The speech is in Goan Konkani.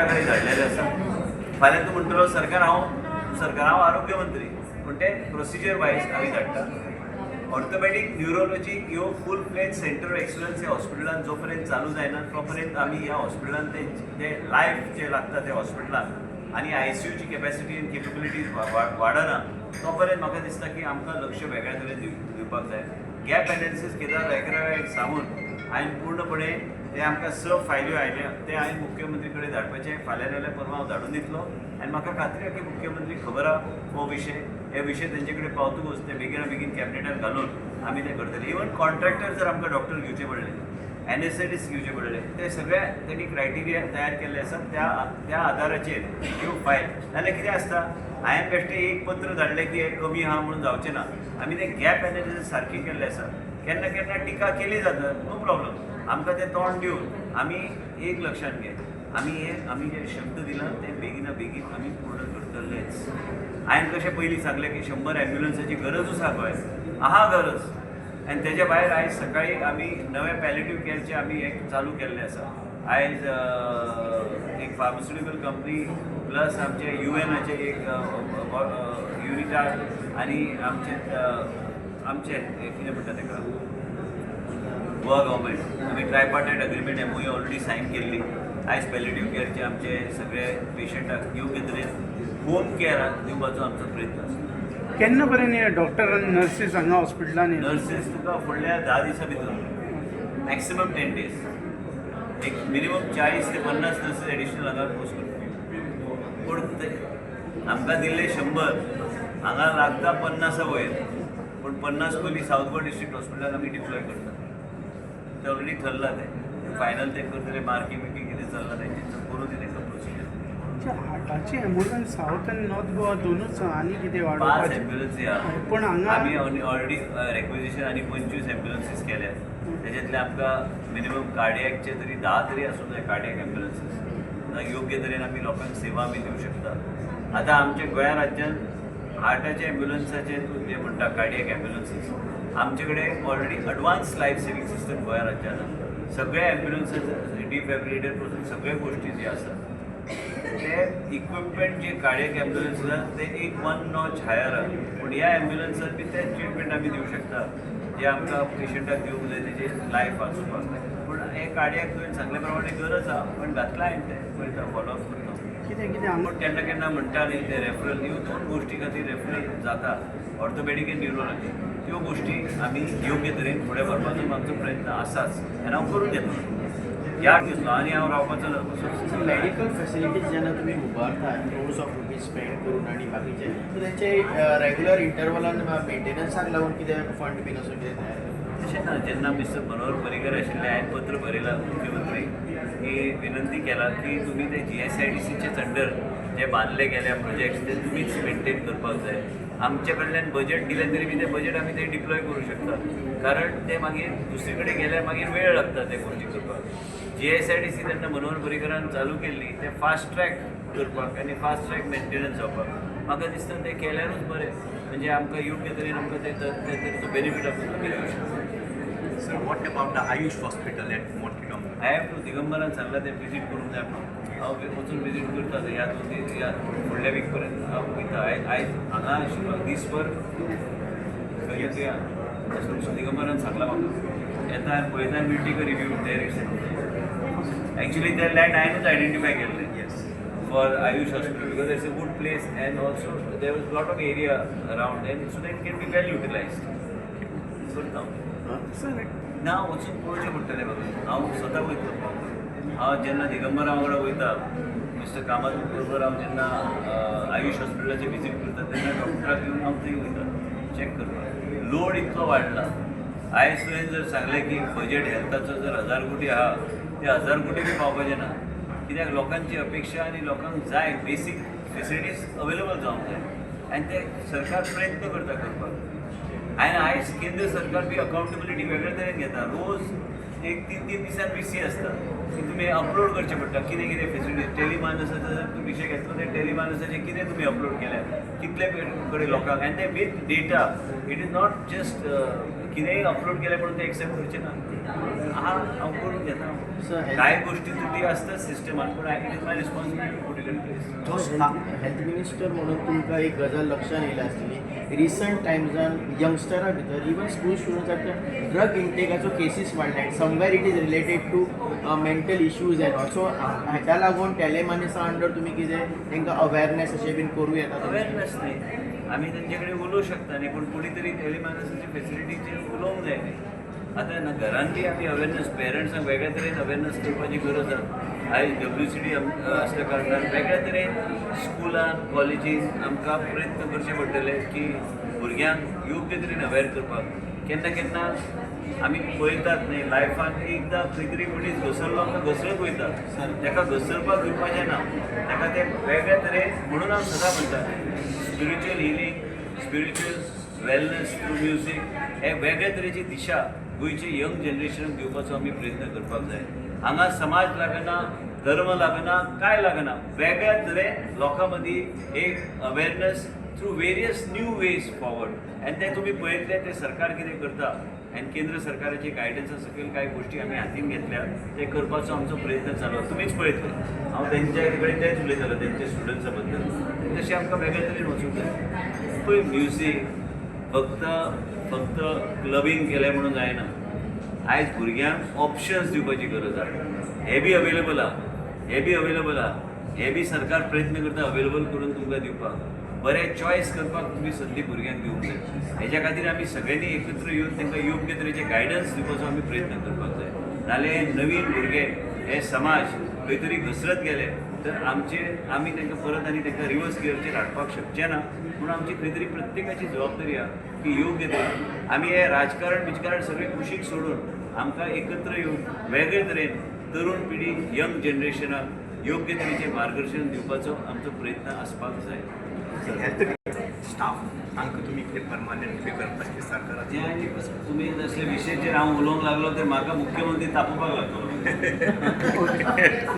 कडेन धाडलेले आसा. फाल्यां तूं म्हणटलो सरकार, हांव सरकार, हांव आरोग्य मंत्री, पूण ते प्रोसिजर वायज आमी धाडटा. ऑर्थोपॅडीक, न्युरोलॉजी ह्यो full fledge center of excellence ह्या हॉस्पिटलान जो पर्यंत चालू जायना, तो पर्यंत आमी ह्या हॉस्पिटलान ते ते लायफ जे लागता ते हॉस्पिटलान आनी आयसीयूची कॅपॅसिटी आनी केपेबिलिटीज वाडना, तो पर्यंत म्हाका दिसता की आमकां लक्ष वेगळ्या तरेन दिवपाक जाय. गॅप एनालिसीस केदार रायकरा सांगून हांवें पूर्णपणे ते आमकां स फायल्यो आयल्या, ते हांवें मुख्यमंत्री कडेन धाडपाचे. फाल्यां जाल्यार परवां हांव धाडून दितलो आनी म्हाका खात्री आहा की मुख्यमंत्री खबर आहा हो विशय. हे विशय तेंचे कडेन पावतकूच ते बेगीना बेगीन कॅबिनेटान घालून आमी ते करतले. इवन कॉन्ट्रॅक्टर जर आमकां डॉक्टर घेवचे पडले, एनेस्थेटिस्ट घेवचे पडले, ते सगळे तेणी क्रायटेरिया तयार केल्ले आसा. त्या त्या आदाराचेर त्यो फायल. नाल्यार कितें आसता, हांवें बेश्टें एक पत्र धाडलें की हें कमी आहा म्हणून जावचें ना. आमी ते गॅप एनालिसीस सारकी केल्लें आसा. केन्ना केन्ना टिका केली जाता, नो प्रॉब्लम. आमकां तें तोंड दिवन आमी एक लक्षांत घे, आमी हे आमी जे शब्द दिला ते बेगिना बेगीन आमी पूर्ण करतलेच. हांवें कशें पयलीं सांगलें की 100 ॲम्ब्युलन्साची गरजूच आहा गोंयांत, आहा गरज. आनी तेज्या भायर आयज सकाळी आमी नवे पॅलेटीव केअरचे आमी एक चालू केल्लें आसा. आयज एक फार्मास्युटिकल कंपनी प्लस आमचे युएनाचे एक युनिटार आनी आमचे आमचे कितें म्हणटा तेका, गोवा गव्हर्मेंट, आमी tripartite agreement, MOU already sign केल्ली. आयज पॅलेटीव केअरचे आमचे सगळे पेशंटाक योग्य तरेन होम केअर दिवपाचो आमचो प्रयत्न आसा. केन्ना पर्यंत हे डॉक्टर आनी नर्सीस हांगा हॉस्पिटलान येतात? नर्सेस तुका फुडल्या 10 दिसां भितर, मॅक्सिमम 10 डेज. एक मिनिमम 40 ते 50 नर्सेस एडिशनल हांगा पोस्ट करता. पूण ते आमकां दिल्ले 100, हांगा लागता 50 वयर. पूण 50 पयलीं सावथ गोवा डिस्ट्रिक्ट हॉस्पिटलान आमी डिप्लॉय करता. ते ऑलरेडी ठरलां, तें फायनल ते करतले. मार्किंग बिर्किंग कितें चल्लां तेंचें करून दी तांकां प्रोसिजर. हार्टाची एम्बुलन्स सावथ आनी नॉर्थ गोवा दोनूच, आनी कितें पांच वाडोवपाचें? एम्ब्युलन्सी आहा. पण हांगा आमी ऑलरेडी रेक्विजिशन आनी 25 एम्ब्युलन्सीस केल्या. तेच्यातले आमकां मिनिमम कार्डियकचे तरी 10 तरी आसूंक जाय कार्डियक एम्ब्युलन्सीस. योग्य तरेन आमी लोकांक सेवा आमी दिवं शकता. आतां आमच्या गोंया राज्यांत हार्टाच्या एम्ब्युलन्साचे तूं जे म्हणटा कार्डियक एम्ब्युलन्सीस, आमचे कडेन already advance life saving system गोंया राज्यान आहा. सगळे एम्ब्युलन्सीस, डिफायब्रिलेटर पासून सगळे गोश्टी जे आसा, ते इक्विपमेंट जे कार्डियक एम्ब्युलन्स आसा ते एक वन नॉच हायर आहा. पूण ह्या एम्ब्युलन्सान बी तेच ट्रिटमेंट आमी दिवं शकता जे आमकां पेशंटाक दिवंक जाय तेजे लायफ वाचोवपाक. पूण हे कार्डियक तुवें सांगले प्रमाणे गरज आहा, पण घातला हांवें, तें पळयता, फॉलो अप करता. कितें कितें हांगा पूण केन्ना केन्ना म्हणटा न्ही, ते रेफरल, ह्यो दोन गोश्टी खातीर रेफरल जाता, ऑर्थोपेडीक आनी न्युरोलॉजी. त्यो गोश्टी आमी योग्य तरेन फुडें व्हरपाचो आमचो प्रयत्न आसाच आनी हांव करून घेतलो. याद घेतलो आनी हांव रावपाचो ना. मेडिकल फॅसिलिटीज जेन्ना तुमी उबारता, क्रोर्स ऑफ रुपीज स्पेंड करून आनी बाकीचे, सो तेंचे रेगुलर इंटरवलान मेंटेनन्साक लागून कितें फंड बीन असो कितें तयार? तशें ना. जेन्ना मिस्टर मनोहर पर्रीकर आशिल्ले, हांवें पत्र बरयलां मुख्यमंत्री की विनंती केला की तुमी ते जीएसआयडीसीचेच अंडर जे बांदले गेल्या प्रोजेक्ट्स, ते तुमीच मेंटेन करपाक जाय. आमचे कडल्यान बजेट दिलें तरी बी ते बजेट आमी ते डिप्लॉय करूं शकता, कारण ते मागीर दुसरे कडेन गेल्यार मागीर वेळ लागता ते गोश्टी करपाक. जीएसआयडीसी तेन्ना मनोहर पर्रीकरान चालू केल्ली ते फास्ट ट्रॅक करपाक आनी फास्ट ट्रॅक मेंटेनन्स जावपाक. म्हाका दिसता ते केल्यारूच बरें, म्हणजे आमकां योग्य तरेन आमकां ते ते तरेचो बेनिफीट आमकां मेळूंक शकता. Sir, what about the Ayush Hospital at Monte Dongri? I have to, दिगंबरान सांगलां तें विजीट करूंक जाय म्हणून. हांव वचून विजीट करता. ह्या 2 दीस, ह्या फुडल्या वीक पर्यंत हांव वयता. आयज आयज हांगा आशिल्लो दीसभर खंय थंय. दिगंबरान सांगलां म्हाका, येता आनी पळयता आनी we'll take a review there. Actually ते लँड हांवेंनूच आयडेंटिफाय केल्लें for Ayush Hospital because it's a good place and also there was lot of area around and so that it can be well utilized. करता हांव. सर. ना, वचून पळोवचें पडटलें म्हाका. हांव स्वता वयतलो. हांव जेन्ना दिगंबरा वांगडा वयता, मिस्टर कामत बरोबर हांव जेन्ना आयुष हॉस्पिटलाचेर विजीट करता, तेन्ना डॉक्टराक घेवन हांव थंय वयता चॅक करपाक. लोड इतलो वाडला. आयज तुवें जर सांगलें की बजेट हेल्थाचो जर 1000 कोटी आहा, ते 1000 कोटी बी पावपाचें ना. कित्याक लोकांची अपेक्षा आनी लोकांक जाय बेसीक फेसिलिटीज अवेलेबल जावंक जाय आनी ते सरकार प्रयत्न करता करपाक. आनी आयज केंद्र सरकार बी अकाउंटेबिलिटी वेगळे तरेन घेता. रोज एक तीन तीन दिसान व्हीसी आसता की तुमी अपलोड करचें पडटा कितें कितें फेसिलिटीज. टेलिमानसाचो जर तूं विशय घेतलो, ते टेलिमानसाचें कितें तुमी अपलोड केल्या, कितले कडेन लोकांक, आनी ते with data. It is not just कितेंय अपलोड केलें म्हणून ते एक्सेप्ट करचे ना. आहा, हांव करून घेता. Sir, कांय गोश्टी त्रुटी आसतात सिस्टमान, पूण it is my responsibility put it in place. जो स्टाफ हेल्थ मिनिस्टर म्हणून तुमकां एक गजाल लक्षात येयल्या आसतली, रिसंट टायम्सान यंगस्टरा भितर, इवन स्कूल स्टुडंट्साच्या ड्रग इंटेकाचो केसीस वाडल्या. Somewhere it is related to mental issues and also हाका लागून टेलेमानसा अंडर तुमी कितें तांकां अवेरनेस अशें बीन करूं येता? अवेरनेस न्ही, आमी तेंचे कडेन उलोवंक शकता न्ही, पूण कोणी तरी टेलिमानसाचे फेसिलिटीचेर उलोवंक जाय न्ही. आतां ना घरान बी आमी अवेरनेस पेरंट्सांक वेगळ्या तरेन अवेरनेस करपाची गरज आसा. आयज डब्ल्यू सी डी आसल्या कारणान वेगळ्या तरेन स्कुलान, कॉलेजीन आमकां प्रयत्न करचे पडटले की भुरग्यांक योग्य तरेन अवेर करपाक. केन्ना केन्ना आमी पळयतात न्ही, लायफान एकदां खंय तरी मनीस घसरलो काय घसरत वयता. ताका घसरपाक दिवपाचें ना, ताका ते वेगळ्या तरेन. म्हणून हांव सदां म्हणटा, spiritual healing, spiritual wellness through music, हे वेगळ्या तरेची दिशा गोंयचे यंग जनरेशनाक दिवपाचो आमी प्रयत्न करपाक जाय. हांगा समाज लागना, धर्म लागना, कांय लागना. वेगळ्या तरेन लोकां मदीं एक awareness through various new ways forward. आनी तें तुमी पळयतले, तें सरकार कितें करता आनी केंद्र सरकाराचे गायडन्सा सकयल कांय गोश्टी आमी हातीन घेतल्या, ते करपाचो आमचो प्रयत्न चालू आसा. तुमीच पळयतले, हांव तेंच्या कडेन तेंच उलयतालो, तेंच्या स्टुडंट्सा बद्दल. तशें आमकां वेगळ्या तरेन वचूंक जाय. पळय, म्युजीक फक्त फक्त क्लबींग केलें म्हणून जायना. आयज भुरग्यांक ऑप्शन्स दिवपाची गरज आसा. हे बी अवेलेबल आहा, हे बी अवेलेबल आहा, हे बी सरकार प्रयत्न करता अवेलेबल करून तुमकां दिवपाक. बरें चॉयस करपाक तुमी संदी भुरग्यांक दिवंक जाय. हेज्या खातीर आमी सगळ्यांनी एकत्र येवन तांकां योग्य तरेचे गायडन्स दिवपाचो आमी प्रयत्न करपाक जाय. नाल्यार हे नवीन भुरगे, हे समाज खंय तरी घसरत गेले तर आमचे आमी तांकां परत आनी तांकां रिवर्स गियरचेर हाडपाक शकचे ना. म्हणून आमची खंय तरी प्रत्येकाची जबाबदारी आहा की योग्य तरेन आमी हे राजकारण बिजकारण सगळें कुशीक सोडून आमकां एकत्र येवन वेगळे तरेन तरुण पिढी, यंग जनरेशनाक योग्य तरेचें मार्गदर्शन दिवपाचो आमचो प्रयत्न आसपाक जाय. हेल्थ स्टाफ तांकां तुमी कितें परमनंट पे करपाचें सरकाराचें? जें आनी तुमी तसले विशयाचेर हांव उलोवंक लागलो तर म्हाका मुख्यमंत्री तापोवपाक लागतलो.